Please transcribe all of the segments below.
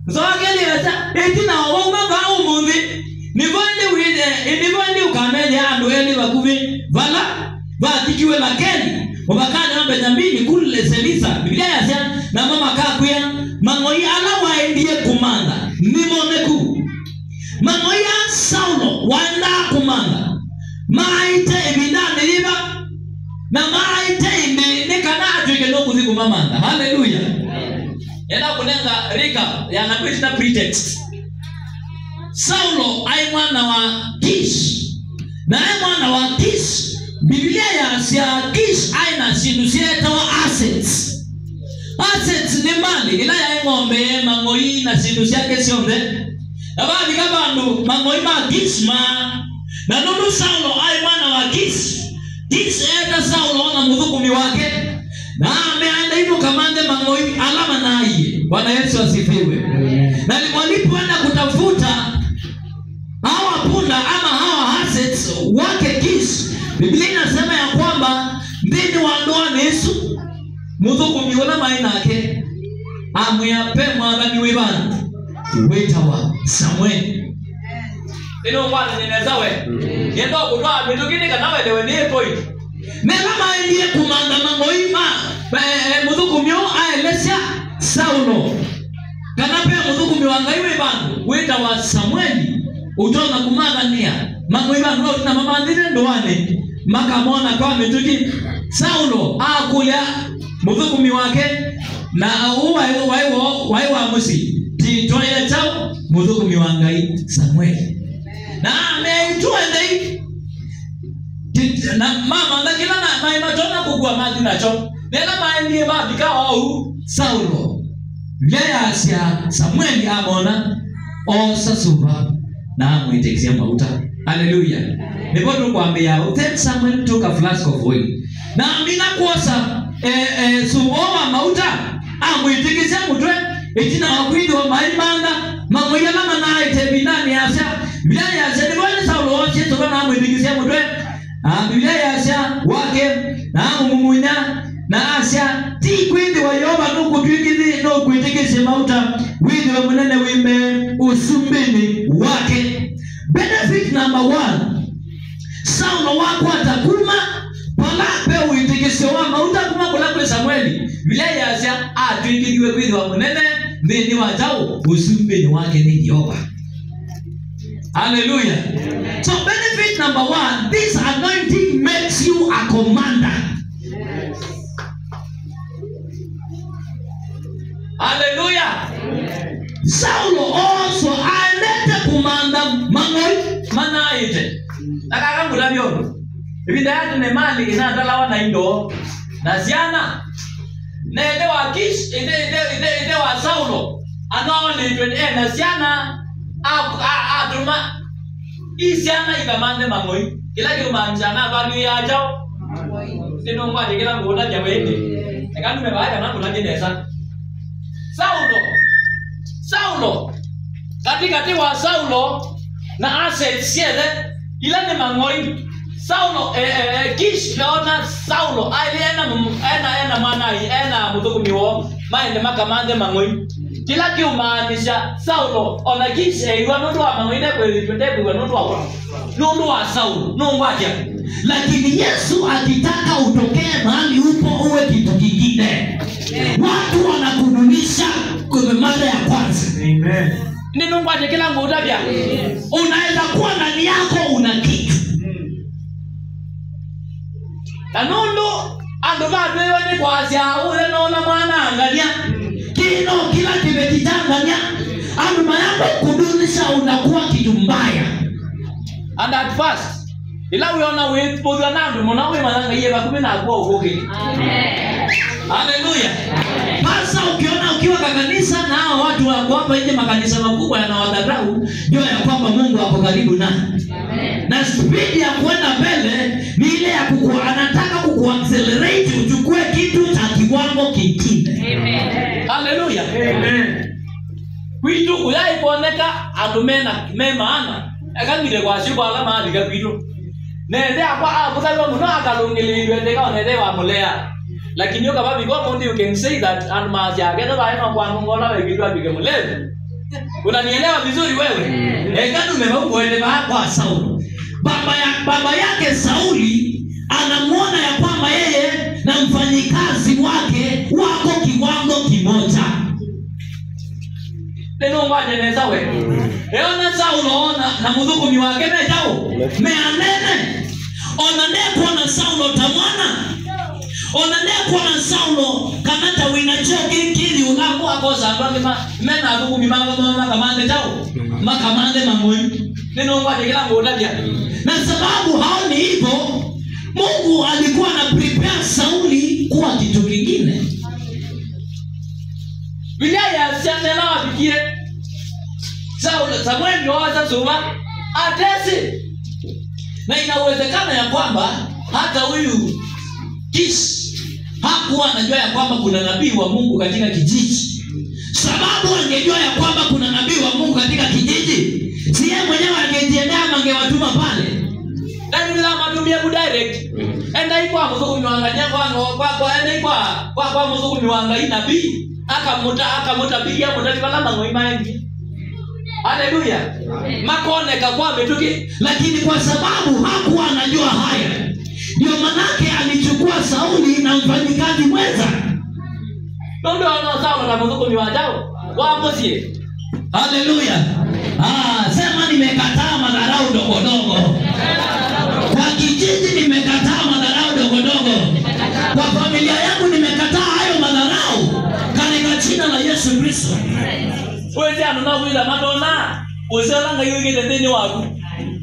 Zoakeli asa etina wauma va umuthi nivandi withe nivandi ukamenya andu eli vakuvi vala vatikiwe Lakeli wabakana wa Benjamini kule Selisa. Biblia yasya na mama kakuya mang'oi ala waendie kumanda nimoneku mang'oi ya Saulo waenda kumanda maite ibindani liba na maite indi nikana atwike no kuthi kumamanda. Haleluya. Enda kunenga rika ya nakuita pretext. Saulo ai mwana wa Kish na ai mwana wa Kish. Biblia yasya Kish aina sindu sietawa assets. Assets ni mali ila ya ng'ombe mang'oi na sindu syake syonthe. Na baadhi kabandu mang'oi ma Kish ma na nundu Saulo ai mwana wa Kish. Kish eta Saulo na muthukumi wake na ameanda hivyo kamande mang'oi alama naye. Bwana Yesu asifiwe. Na walipoenda kutafuta hawa punda ama hawa assets wake Kish, Biblia inasema ya kwamba ndini wa ndoa Yesu muthukumi wala mainake amwiape mwathani wi bandu witawa Samuel. Ino mwana nyenezawe yendo kutwa mitukini kana welewe ni point mela maendie kumanda mang'oi ma muthukumi aelesya Saulo kana pe muthukumi wa Ngai wi bandu witawa Samuel utona kumathania mang'oi bandu na mamandire ndoane makamona kwa mituki. Saulo akulia muthukumi wake na wai wa musi titoya chao muthukumi wa Ngai Samuel na ameitwa ndai na mama na kila na mai matona kugua maji nacho nena maendie babika au Saulo yaya Samuel amona osa suba na amwitekisia mauta. Hallelujah. Ndipo tukwambia then Samuel took a flask of oil na amina kuosa suba mauta amwitekisia mutwe itina wakwindwa maimanda mamoya na manaite binani asya Biblia yasya ni bwana Saulo wote tokana amwitikisia mutwe. Biblia yasya wake na amumumunya na asya ti kwindi wa Yehova nukutwikithi nukwitikisye mauta windi wa munene wimbe usumbini wake. Benefit number 1, Saulo wako atakuma pala pe uitikisyo wa mauta kuma kula kwe Samueli. Biblia yasya atwikiwe kwindi wa munene ndini wa jao usumbini wake ni Yehova. Hallelujah. Amen. So benefit number 1, this anointing makes you a commander. Yes. Hallelujah. Amen. Saulo also alete kumanda mang'oi manaite. Nakakangula byono. Ibinda yatu ne mali inatalawa na indo na ziana. Na ide wa Kish, ide wa Saulo. Anaoli na ziana atuma isiana ikamande mang'oi kila kiumanjana value ya jao sino ngwa kila ngona ya wende ekanu mebaya na ngona nesa Saulo katikati wa Saulo na assets yele ila ni mang'oi Saulo Kish naona Saulo ali ena mwana ena muthukumi wo maende makamande mang'oi kila kiumaanisha Saulo ona Kish eiwa nundu wa mang'oi ndekwe nundu wa Saulo nungwaja. Lakini Yesu akitaka utokee mahali upo uwe kitu kingine. Watu wanakudunisha kwa mara ya kwanza. Amen. Ni nungwaje kila ngudabya. Unaweza kuwa ndani yako una kitu. Na nundu andu badwewe ni kwasya ule naona mwana angalia. Kino kila kimejitanganya andu mayako kudunisha unakuwa kitu mbaya. And at first ila uiona witpodwa nandu mona we mananga yeba kumena kwa ugoke. Amen. Hallelujah. Sasa ukiona ukiwa kanisa na hao watu wako hapa nje makanisa makubwa yanawadharau, jua ya kwamba Mungu ako karibu na. Amen. Na speed ya kwenda mbele ni ile ya anataka kukuaccelerate uchukue kitu cha kiwango kingine. Amen. Hallelujah. Amen. Kwitu kuyai kuoneka andu mena memaana akangire kwa shuko alama alika kwitu. Nende akwa akuthalwa muno akalungilirwe ndeka onete wa mulea. Lakini yo kama biko mundi you can say that and mazi agenda ba eno kwa ngola wegirwa bige mulevi. Unanielewa vizuri wewe? Ekadume vaukwende kwa Saulo. Baba yake Sauli anamuona ya kwamba yeye na mfanyikazi wake wako kiwango kimoja. Neno ngwaje neza we. Eona Saulo na muthukumi wake mejao. Meanene. Ona nekwa na Saulo tamwana. Ona nekwa na Saulo kanata winachoki kili unako akosa mama mena thukumi mama makamande tao. Makamande mamoi. Neno ngwaje kila ngotabia. Na sababu haoni hivyo, Mungu alikuwa ana prepare Sauli kuwa kitu kingine. Biblia yasema wapikie Saul Samuel yoza suma atesi. Na inawezekana ya kwamba hata huyu Kish hakuwa anajua ya kwamba kuna nabii wa Mungu katika kijiji. Sababu angejua ya kwamba kuna nabii wa Mungu katika kijiji, si yeye mwenyewe angejiendea ama angewatuma pale. Ndani la matumia ku direct. Enda ikwa muzukumi wanga kwa enda ikwa kwa muzukumi wanga nabii akamuta biya mutali bala mangi. Haleluya. Makoneka kwa mituki, lakini kwa sababu hakuwa anajua haya, ndio manake alichukua Sauli na mfanyikazi mwenza. Ndio ana Sauli na muzukumi wajao wa musie. Haleluya. Sema nimekataa madharau ndogo ndogo. Kwa kijiji nimekataa madharau ndogo ndogo. Kwa familia yangu nimekataa hayo madharau katika jina la Yesu Kristo. Wewe anona wila madona, uselanga yuige ndeni waku.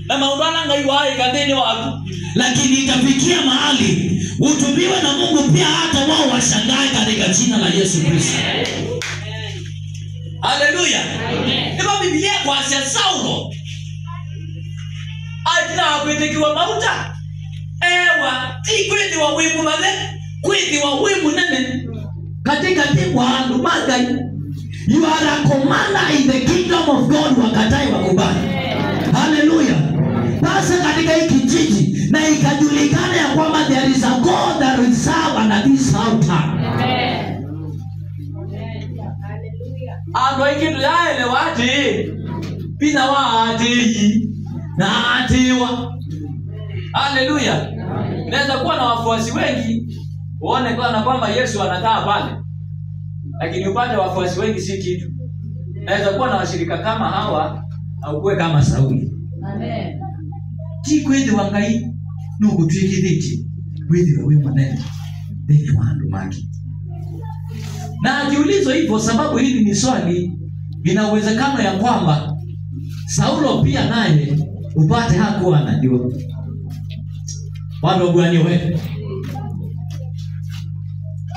Na maundana ngai wae kandeni waku. Lakini itafikia mahali utumiwe na Mungu pia hata wao washangae katika jina la Yesu Kristo. Haleluya. Ndipo Biblia kwa Saulo atina kwitikiwa mauta. Ewa ti kwithiwa wi muvathe, kwithiwa wi munene katika ti wa andu ma Ngai. You are a commander in the kingdom of God, wakatai wakubali. Haleluya. Basi katika hii kijiji na ikajulikana ya kwamba there is a God that will serve and this altar. Amen. Haleluya. Andu aingi tuyaelewa ati pina wa ati na atiwa. Haleluya. Naweza kuwa na wafuasi wengi uone kana kwamba Yesu anakaa pale, lakini upate wafuasi wengi si kitu. Naweza kuwa na washirika kama hawa au kuwe kama Sauli. Amen. Ti kwithiwa Ngai nugutwikithitie kwithiwa wi munene thiini wa andu make. Na akiulizwa hivyo, sababu hili ni swali, ina uwezekano ya kwamba Saulo pia naye upate hakuwa anajua. Bwana Bwana wewe.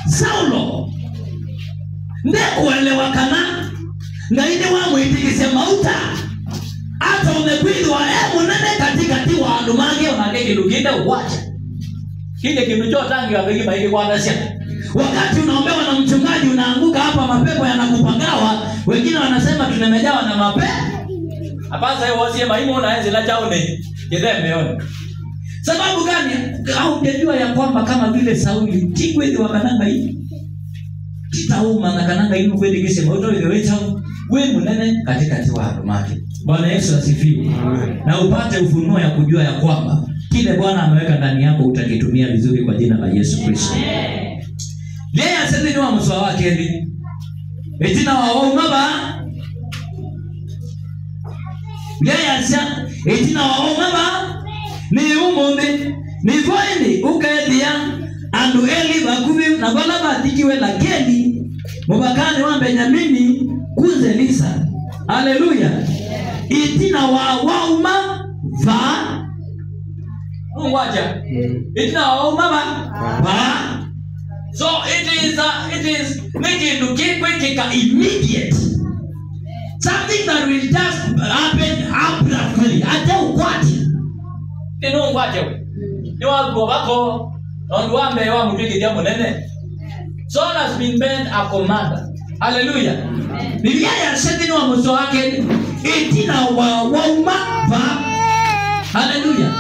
Saulo ndekuelewa kana Ngai ni wamwitikisye mauta hata umekwithwa munene katikati wa andu mange onake kindu kinde ugwacha kile kindu chotangi wabegi maiki kwandacia. Wakati unaombewa na mchungaji unaanguka hapa, mapepo yanakupagawa, wengine wanasema tumejawa na mapepo. Hapana, yeye wasie maimu na enzi la chaone kithemeone. Sababu gani? Haujajua ya kwamba kama vile Sauli ti kwithiwa kana Ngai titauma na kana Ngai kweli kisema utoiwecha we munene katikati wa andu make. Bwana Yesu asifiwe. Na upate ufunuo ya kujua ya kwamba kile Bwana ameweka ndani yako utakitumia vizuri kwa jina la Yesu Kristo. Yeye asema ni wa mswa wake hivi. Etina wa umaba. Yeye asema etina wa umaba ni umunde ni voindi ukaethia andu eli bakubi na bala batikiwe lakini mubakani wa Benyamini kuzelisa. Haleluya. Itina wa wauma va Mungu acha. Itina wa wauma va. So it is making quick immediate. Something that will just happen abruptly. Ate ukwati. Neno ngwaje we. Ni wako bako nondu wambe wa mutwikithia munene. Saul has been made a commander. Hallelujah. Biblia yasema ni wa mso wake itina wa wauma va. Hallelujah.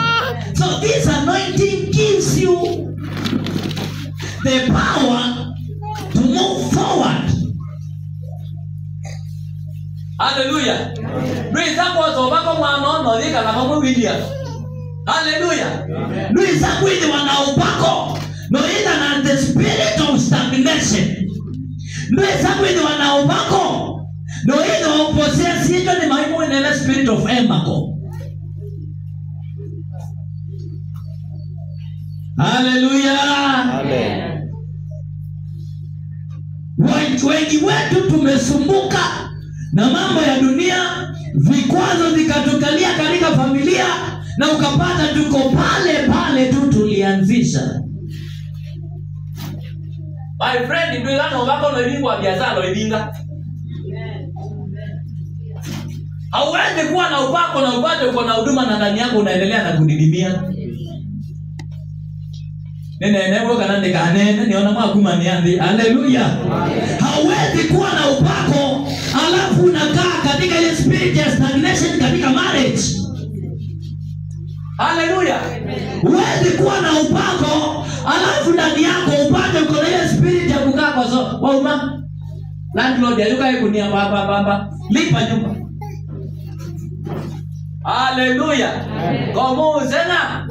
So this anointing gives you the power to move forward. Haleluya. Luisa kwa obako mwana no thika na mamwe William. Haleluya. Luisa kwithiwa na upako no ina na the spirit of stagnation. Luisa kwithiwa na upako no ina uposea sito ni maimu na spirit of embargo. Haleluya. Amen. Wengi wetu tumesumbuka na mambo ya dunia, vikwazo vikatukalia katika familia, na ukapata tuko pale pale tu tulianzisha. My friend, ndio lano wako loibingwa biashara loibinga. Hauwezi kuwa na upako na upate uko na huduma na ndani yako unaendelea na kudidimia. Nene kana ndikanene niona mwakuma niambi. Haleluya. Hauwezi kuwa na upako alafu unakaa katika ile spirit ya stagnation katika marriage. Haleluya. Huwezi kuwa na upako alafu ndani yako upate uko na ile spirit ya kukaa kwa so wauma landlord ayuka ikunia baba baba lipa nyumba. Haleluya. Komo zena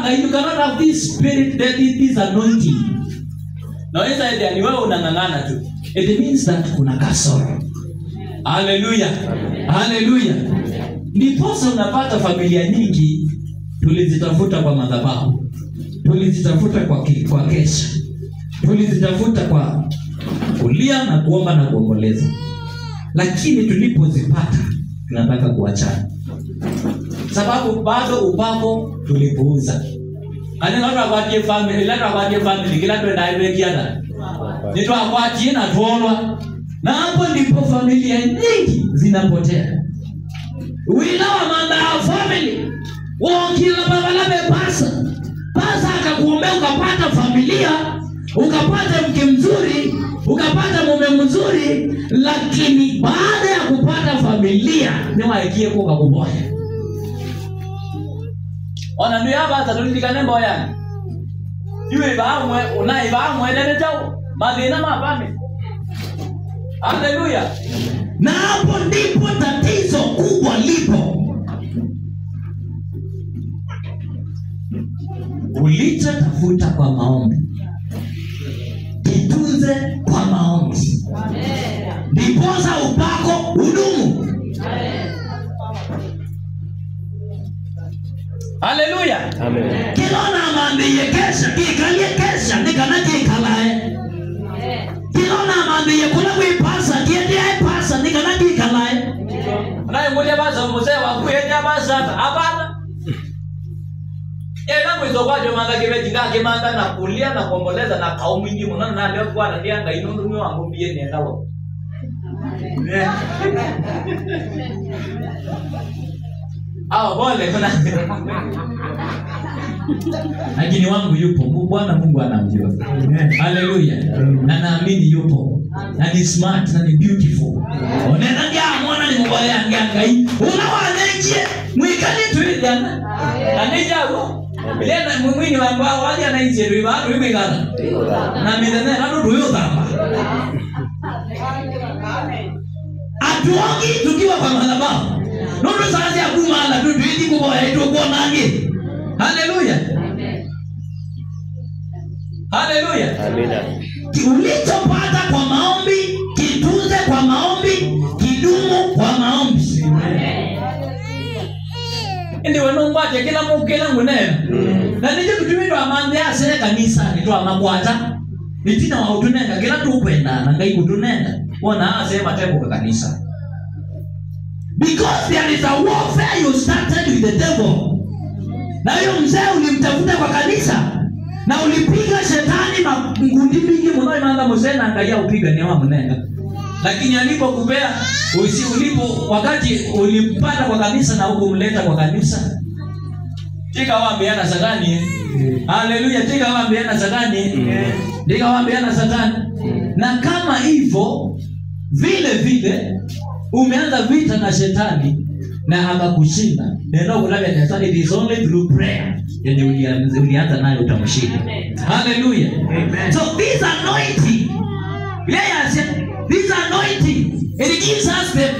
na you cannot have this spirit that is anointing. Na hizo ni wewe unang'ang'ana tu. It means that kuna kasoro. Haleluya. Haleluya. Ndiposa unapata familia nyingi tulizitafuta kwa madhabahu. Tulizitafuta kwa kesha. Tulizitafuta kwa kulia na kuomba na kuomboleza. Lakini tulipozipata tunataka kuachana. Sababu bado upako tulipuuza. Ani watu akwatie family, ila akwatie family kila twenda iwekiana. Ni twakwatie na tuolwa. Na hapo ndipo familia nyingi zinapotea. Wilawa manda family. Wongila baba labe pasa. Pasa akakuombea ukapata familia, ukapata mke mzuri, ukapata mume mzuri, lakini baada ya kupata familia ni waikie kwa kuboya. Ona ndio hapa atatulikana mboya. Yule baamwe unai baamwe nene tao madina mapame. Haleluya. Na hapo ndipo tatizo kubwa lipo. Ulichotafuta kwa maombi, kitunze kwa maombi. Ndiposa upako udumu. Haleluya. Amen. Kilona mambiye kesha, kikalie kesha, nikana kikalae. Kilona mambiye kula kuipasa, kiendea ipasa, nikana kikalae. Naye ngoja basa mzee wa kuendea basa hapana. Ela mwizo kwa jomanga kibetinga kimanga na kulia na kuomboleza na kaumu mingi mwana na leo kwa na inundu mwe wangu mbie nenda wo. Ah, pole kuna. Lakini wangu yupo. Bwana Mungu anamjua. Haleluya. Na naamini yupo. Na ni smart na ni beautiful. Onena ngia mwana ni mubaya ngia ngai. Unawanenje mwikali tuidana. Na nijago. Lena mwini wa mbao waje na nje riba rwimigana. Na midene na ndu yothamba. Atuongi tukiwa kwa madhabahu. Nundu sasa ya kumala nundu hizi kuboya itu kuonangi. Haleluya. Amen. Haleluya. Amina. Ulichopata kwa maombi, kitunze kwa maombi, kidumu kwa maombi. Amen. Ndi wanombate kila mukela ngunena. Na nije kutumindwa amande asere kanisa nitwa makwata. Nitina wa utunenga kila tukwenda na ngai kutunenga. Wana asema tembo kwa kanisa. Because there is a warfare you started with the devil. Na hiyo mzee ulimtafuta kwa kanisa na ulipiga shetani mangundi mingi mno imanda mzee na angalia upiga ni wa mnenga. Lakini alipokupea ulipo wakati ulimpata kwa kanisa na hukumleta kwa kanisa. Tika waambiana satani. Haleluya, tika waambiana satani. Tika waambiana satani. Na kama hivyo vile vile umeanza vita na shetani na akakushinda. Neno kulabia shetani, it is only through prayer. Yenye ulianza nayo utamshinda. Hallelujah. Amen. So this anointing, This anointing, it gives us the